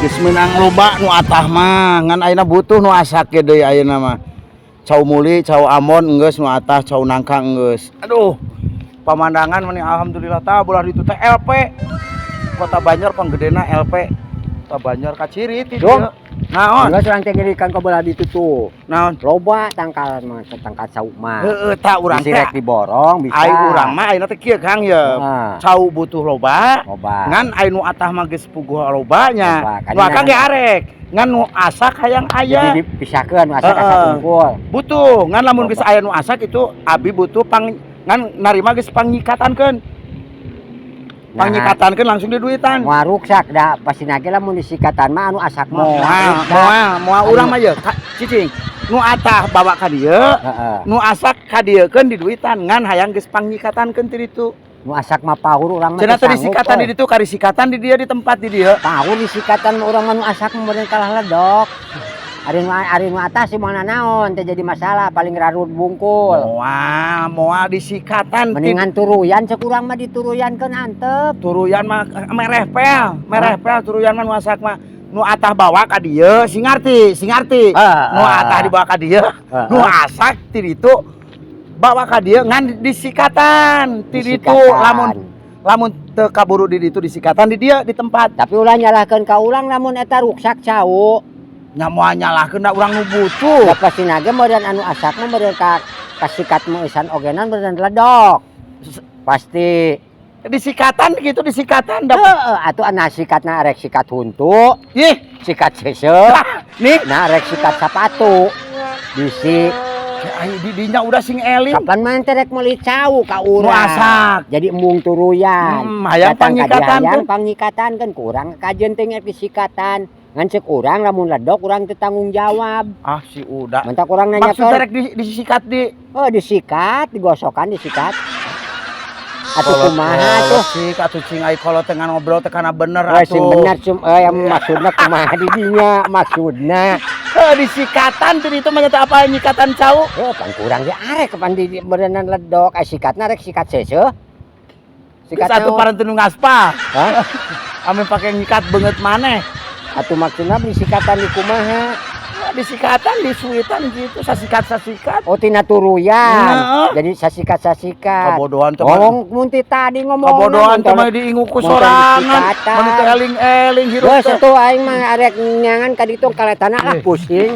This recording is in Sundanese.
Geus meunang loba nu atah mah, ngan ayeuna butuh nu asak ge deui ayeuna mah. Cau muli, cau Ambon enggeus nu atah, cau nangka enggeus. Aduh. Pamandangan meni alhamdulillah tah bolah ditu teh LP. Kota Banjar panggedena LP. Kota Banjar kaciri ti Dong. dieu. Naon? Enggak, urang teh ngirikan ka belah ditu tuh. Naon? Loba tangkalan mah, tangkal cau mah. Heeh, tah urang Bisi teh. rek diborong bisa. Ai urang mah ayeuna teh kieu, Kang, ye. Heeh. Cau butuh loba. Loba. Ngan aya nu atah mah geus puguh lobanya. Loba. Nu akang ge arek. Ngan nu asak hayang aya. Jadi dipisahkeun nu asak asak unggul. Butuh. Ngan lamun geus Loba. aya nu asak itu abi butuh pang ngan narima geus pangnyikatankeun. Nah, Pangnyikatankeun langsung diduitan. moal ruksak da pasti ge lamun disikatan mah anu asak mah. Moal, moal, moal urang mah ye, cicing. Nu atah bawa ka dieu, nu asak ka dieukeun diduitan ngan hayang geus pangnyikatankeun ti ditu. Nu asak mah paur urang mah Cenah teu teh sanggup, disikatan di euy. ditu, karisikatan di dieu, di tempat di dieu. Paur disikatan mah urang mah, nu asak mah meureun kalah ledok. Ari nu atas sih moal naon teh jadi masalah, paling rarud bungkul. Moal, moal disikatan ti Mendingan turuyan, cek urang mah dituruyankeun antep. Turuyan mah mereh pel, mereh pel turuyan mah nu asak mah. Nu atah bawa ka dieu, sing ngarti, sing ngarti. Nu atah dibawa ka dieu, nu asak ti ditu bawa ka dieu ngan disikatan ti ditu Disikatan. Lamun lamun teu kaburu di ditu, disikatan di dieu, di tempat. Tapi ulah nyalahkeun ka urang lamun eta ruksak cau. Nya moal nyalahkeun da urang nu butuh. Da pastina ge meureun anu asak mah meureun ka kasikat meueusan ogenan meureun ledok. Pasti. Disikatan gitu, disikatan da. Heeh, atuh ana sikatna rek sikat huntu, Ih, sikat seuseuh, nih nah rek sikat sapatu. Bisi ai di dinya udah sing eling. Kapan mah teh rek meuli cau ka Nu urang. asak. Jadi embung turuyan. Hayang Datang ka pangnyikatan dieu hayang teh. Pangnyikatan kan kurang kajeun teh rek disikatan. Ngan cek urang lamun ledok urang teu tanggung jawab. Ah, si udah. Mentak urang Maksud nanyakeun. rek disikat di Oh, disikat, digosokan, disikat. Atuh kumaha tuh? Sih, atuh cing ai kolot teh ngobrol teh kana bener Eh, sing atuh. bener cum eh yang maksudna kumaha di dinya maksudna. Eh, disikatan teh itu mah teh apa nyikatan cau? Eh, pan kurang ge arek kapan di berenan ledok, ai sikatna rek sikat seuseuh. Sikat Satu naon? paranti nu ngaspal. Hah? Ame pake nyikat beungeut maneh. Atuh maksudna disikatan di kumaha? Ya, disikatan, disuitan gitu, sasikat-sasikat. Oh, tina turuyan. Heeh. Jadi sasikat-sasikat. Kabodohan teh. Ngomong mun ti tadi ngomong. Kabodohan teh mah diingu ku sorangan. Mun teu eling-eling hirup Geus teh. Atuh aing mah arek nyangan ka ditu kaletana lah, pusing.